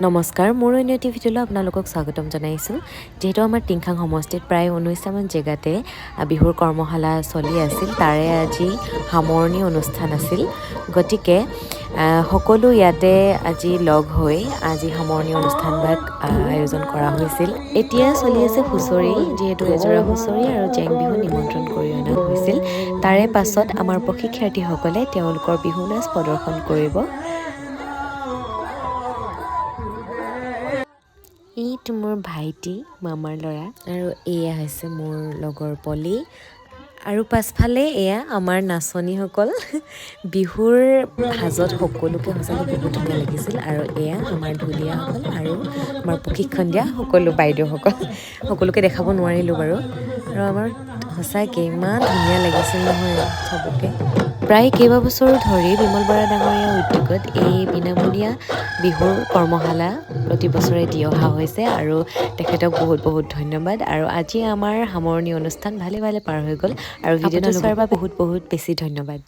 নমস্কাৰ, মোৰ অন্য এটি ভিডিঅ'লৈ আপোনালোকক স্বাগতম জনাইছোঁ। যিহেতু আমাৰ টিংখাং সমষ্টিত প্ৰায় 19টামান জেগাতে বিহুৰ কৰ্মশালা চলি আছিল, তাৰে আজি সামৰণি অনুষ্ঠান আছিল। গতিকে সকলো ইয়াতে আজি লগ হৈ আজি সামৰণি অনুষ্ঠানভাগ আয়োজন কৰা হৈছিল। এতিয়া চলি আছে হুঁচৰি। যিহেতু এযোৰা হুঁচৰি আৰু জেং বিহু নিমন্ত্ৰণ কৰি অনা হৈছিল, তাৰে পাছত আমাৰ প্ৰশিক্ষাৰ্থীসকলে তেওঁলোকৰ বিহু নাচ প্ৰদৰ্শন কৰিব। এইটো মোৰ ভাইটি, মামাৰ ল'ৰা, আৰু এয়া হৈছে মোৰ লগৰ পলি আৰু পাছফালে এয়া আমাৰ নাচনীসকল। বিহুৰ সাজত সকলোকে সঁচাকৈ বহুত ধুনীয়া লাগিছিল। আৰু এয়া আমাৰ ঢুলীয়াসকল আৰু আমাৰ প্ৰশিক্ষণ দিয়া সকলো বাইদেউসকল। সকলোকে দেখাব নোৱাৰিলোঁ বাৰু। আৰু আমাৰ সঁচাকৈ ইমান ধুনীয়া লাগিছিল নহয় চবকে। প্ৰায় কেইবাবছৰো ধৰি বিমল বৰা ডাঙৰীয়াৰ উদ্যোগত এই বিনামূলীয়া বিহুৰ কৰ্মশালা প্ৰতি বছৰে দি অহা হৈছে আৰু তেখেতক বহুত বহুত ধন্যবাদ। আৰু আজি আমাৰ সামৰণি অনুষ্ঠান ভালে ভালে পাৰ হৈ গ'ল আৰু ভিডিঅ'টো চোৱাৰ বাবে বহুত বহুত বেছি ধন্যবাদ।